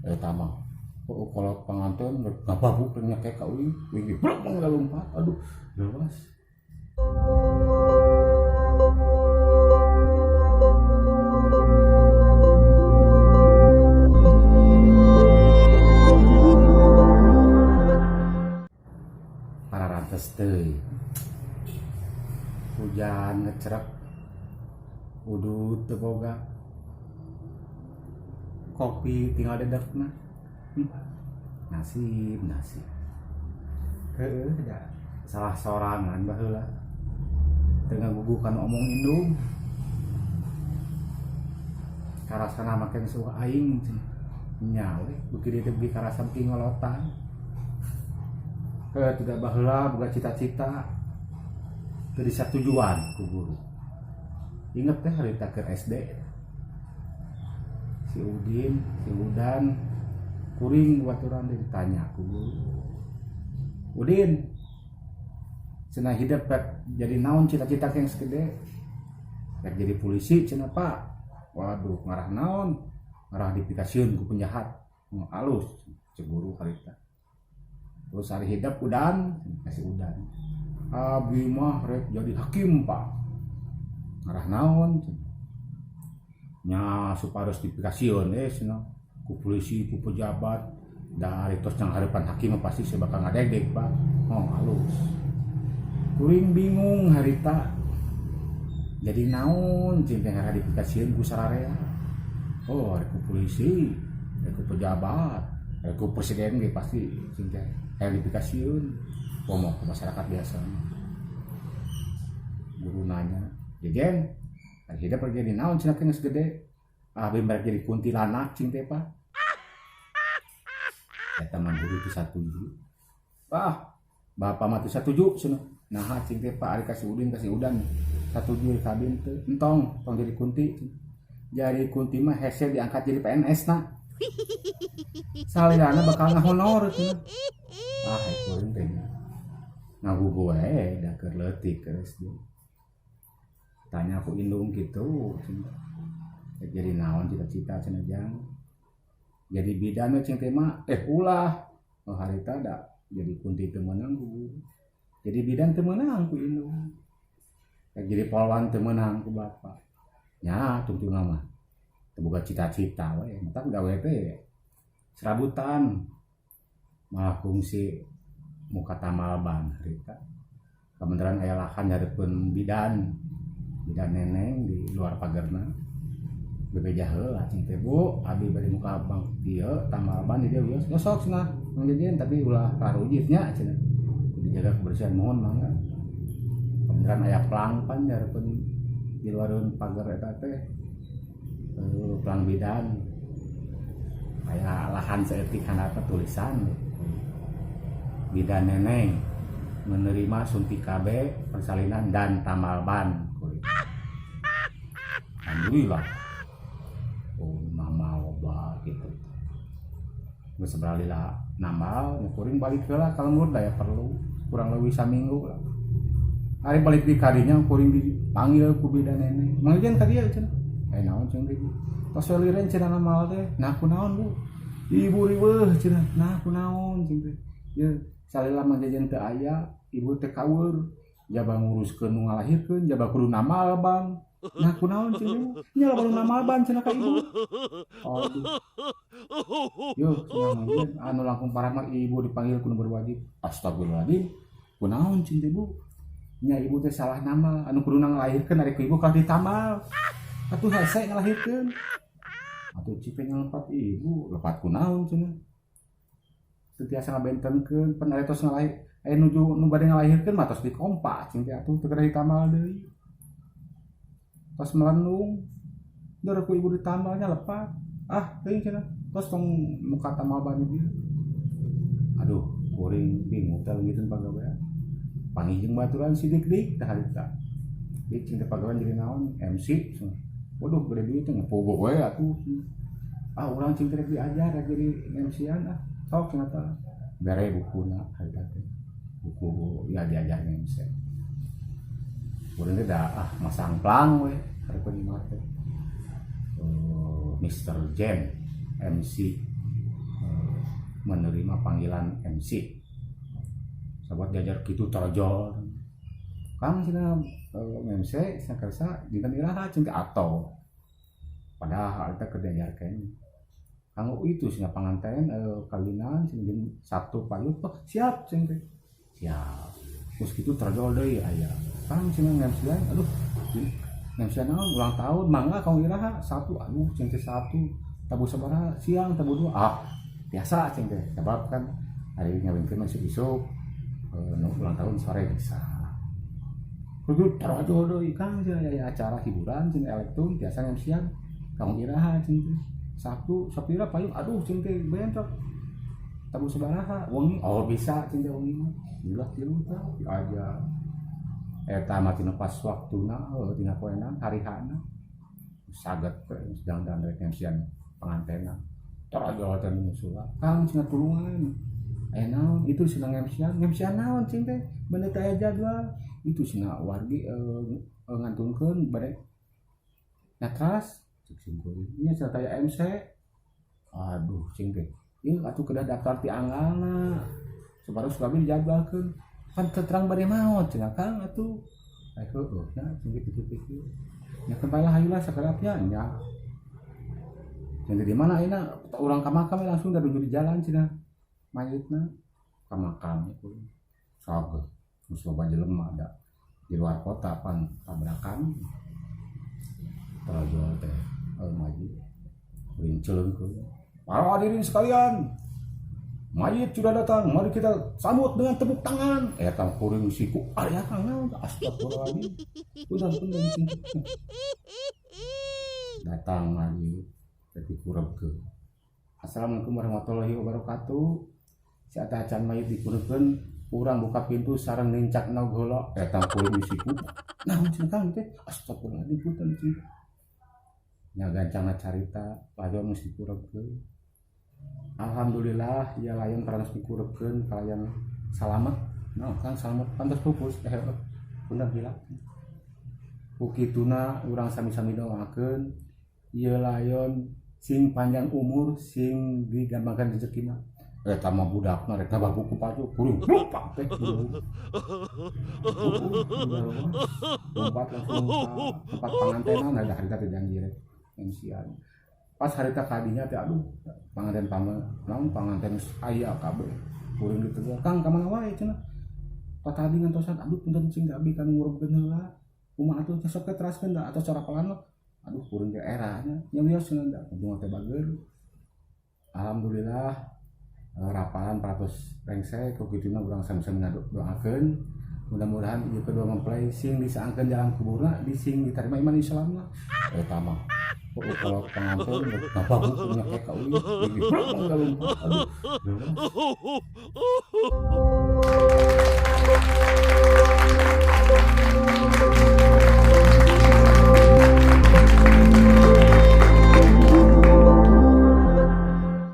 Eta mah oh, kalau panganten ngababuk nyekek ka uing, uing diblok lompat. Aduh, lewas. Pararantes teuing. Hujan ngecrek, udud teu boga. Kopi tinggal dedekna. Nasib, nasib. Heueuh da salah sorangan baheula. Teu ngaguguh kana omong indung. Karasana make geus eueuh aing cenah. Nya we beuki dieu teh beuki karasa beuki ngolotan. Heueuh tidak baheula boga cita-cita teu disatujuan ku guru. Inget teh harita keur SD. Si Udin, si Udan, kuring baturan teh ditanya ku guru. Udin, cenah hidep rek jadi naon cita-cita yang segede? Rek jadi polisi cenah Pak. Waduh, ngarah naon? Ngarah dipikasieun ku penjahat. Nu alus cek guru harita. Terus hari hidep Udan, kasih Udan. Abi mah rek jadi hakim Pak. Ngarah naon cenah? Nya supados dipikasieun cenah ku polisi ku pejabat. Da ari tos nang hareupan hakim mah pasti saya bakal ngadegdeg Pak. Oh halus. Kuring bingung harita. Jadi naon cing teh ngarah dipikasieun ku sararea. Oh, ari ku polisi, ari ku pejabat, ari ku presiden ge pasti cing teh hayang dipikasieun. Komo ku masyarakat biasa. Guru nanya, "Jejen, ari hidep rek jadi naon cenah geus gede?" Abi merek jadi kuntilanak cing teh Pak. Eta mah guru teu satuju. Wah, bapak mah teu satuju cenah. Naha cing teh Pak ari kasih Udin kasih Udan satuju ka abdi teu. Entong, tong jadi kunti. Jadi kunti mah hese diangkat jadi PNS na. Salilana bakal ngahonor cenah. Ah, kuring teh ngagugu we da keur leutik keur SD. Tanya ku indung kitu cenah. Jadi naon cita-cita cenah jang. Jadi bidan we cing teh mah ulah. Oh harita da jadi kunti teu meunang ku guru. Jadi bidan teu meunang ku indung. Jadi polwan teu meunang ku bapak. Nya tungtungna mah teu boga cita-cita we, matak gawe teh serabutan. Malah kungsi muka tamal ban harita. Kabeneran aya lahan hareupeun bidan. Bidan neneng di luar pagerna. Bebeja heula cing teh Bu, abi bari muka bang dieu tamal ban di dieu wios. Nya sok cenah Mang Jejen tapi ulah rarujit nya cenah. Kudu dijaga kebersihan mohon mangga. Kabeneran aya plang pan hareupeun di luareun pager eta teh. Plang bidan. Aya lahan saeutik handapna tulisan bidan neneng menerima suntik KB persalinan dan tambal ban. Alhamdulillah. Oh, nama loba gitu. Geus sabaralila nambal, kuring balik heula ka lembur da ya perlu kurang lebih saminggu lah. Ari balik di kadinya kuring dipanggil ku bidan neneng. Mang Jejen ka dieu cenah. Naon cenah ibu? Tos we liren cenah namal teh. Nah ku naon Bu? Ibu riweuh cenah. Nah ku naon cing teh. Ye, salila Mang Jejen teu aya, ibu teh kaweur. Jaba nguruskeun nu ngalahirkeun, jaba kudu namal ban. Nah ku naon cing teh? Nya baru namal ban cenah ka ibu. Aduh. Yo, cenah Mang Jejen anu langkung parah mah ibu dipanggil ku nu berwajib. Astagfirullahaladzim. Ku naon cing teh Bu? Nya ibu teh salah namal, anu kudu ngalahirkeun ari ku ibu kalah ditamal. Atuh hese ngalahirkeun. Atuh cik teh ngalepat ibu, lepat ku naon cenah. Teu tiasa ngabentenkeun, pan ari tos ngalahir, aya nuju nu bade ngalahirkeun mah tos dikompa cing teh atuh teu kedah ditamal deui. Tos melendung. Deur ku ibu ditamalnya lepat. Ah, teuing cenah. Tos tong muka tamal ban dieu. Aduh, kuring bingung teh leungiteun pagawean. Panggih jeung baturan si Dik-dik teh harita. Dik cing teh pagawean jadi naon? MC cenah. Waduh, gede duit teh ngepogo we atuh. Ah, urang cing teh rek diajar rek jadi MC-an ah. Sok cenah teh. Bere bukuna harita teh. Buku ya diajar MC. Kuring teh da ah masang plang we hareupeun imah teh. Mr. Jen MC Menerima panggilan MC sahabat diajar kitu tarojol, Kang, cenah, MC sakersa dinten iraha cing teh, atau padahal eta keur diajarkeun. Kang, itu cenah panganten kawinan cenah din Sabtu payun. Oh, siap cing teh, siap. Terus kitu tarojol deui aya, Kang, cenah MC, aduh, MC naon, ulang tahun, mangga kang iraha? Sabtu. Aduh cing teh, Sabtu tabuh sabaraha siang? Tabuh 2. Ah, biasa cing teh, sebab kan hari ngawinkeun isuk-isuk, nu ulang tahun sore bisa. Kudu tarojol deui, Kang, cenah aya acara hiburan cenah elektron biasa MC-an kang iraha cing teh? Sabtu. Sabtu iraha payung? Aduh cing teh, bentrok. Tabuh sabaraha wengi? Oh, bisa cing teh, wengi mah ulah 3 tah aja. Eta mah tina pas waktuna heuh dina poena hari hana saget sedang dan rek MC-an pangantena. Tarojol teh nyusulan, Kang, cenah, tulungan. Aya naon itu? Cenah MC-an. MC-an naon cing teh, bener teh aya jadwal itu cenah, wargi ngantunkeun bade nyatras cek sim kuring nya cenah taya MC. Aduh cing teh, ieu atuh kedah daftar ti anggalna supaya suami dijadwalkeun, pan terang bade maot cenah, Kang, atuh. Eh, heueuh nya cing teh, pikir-pikir nya keun bae lah, hayulah sakedapnya nya cing teh. Di mana ayeuna urang ka makam langsung da di jalan cenah mayitna ka makam saget. Geus loba jelema da di luar kota, pan tabrakan. Tarojol teh maju kuring celeungkeun, "Para hadirin sekalian, mayit sudah datang, mari kita sambut dengan tepuk tangan." Eta kuring siku aya, Kang, naon? Astagfirullahaladzim, punten, punten cing. Datang lagi jadi kurebkeun, "Assalamualaikum warahmatullahi wabarakatuh." Si acan mayit dikurebkeun, urang buka pintu sareng nincak endog heula. Eta kuring di siku, naon cenah, Kang, teh? Astagfirullahaladzim, punten cing. Nya gancangna carita, layon geus dikurebkeun. Alhamdulillah ya, layon parantos dikurebkeun kalayan salamet. Nah kan salamet pantos pupus. Eh, punten hilap. Ku kituna urang sami-sami doakeun ieu layon sing panjang umur, sing digampangkan rezekina. Eta mah budakna rek nabah buku pacu kuring lupa teh lompat langsung ka tempat pangantenan. Ada harita teh janji rek MC-an pas harita kadinya teh. Aduh, panganten pame naon, panganten geus aya kabeh. Kuring ditegur, "Kang, ka mana wae?" cenah. "Pak, tadi ngantosan." "Aduh, punten cing, abdi kan ngurebkeun heula. Kumaha atuh, sok teh teraskeun da atau cara pelan." Aduh, kuring teh era nya nya wios cenah da untung teh bager. Alhamdulillah, rapalan 100 rengse. Ku kituna urang sami-sami ngadoakeun mudah-mudahan ieu kedua mempelai sing disaangkeun jalan kuburna, di sing diterima iman Islamna. Eta mah oh, kalau pengantin nabah buku nyekek ka uing, aduh.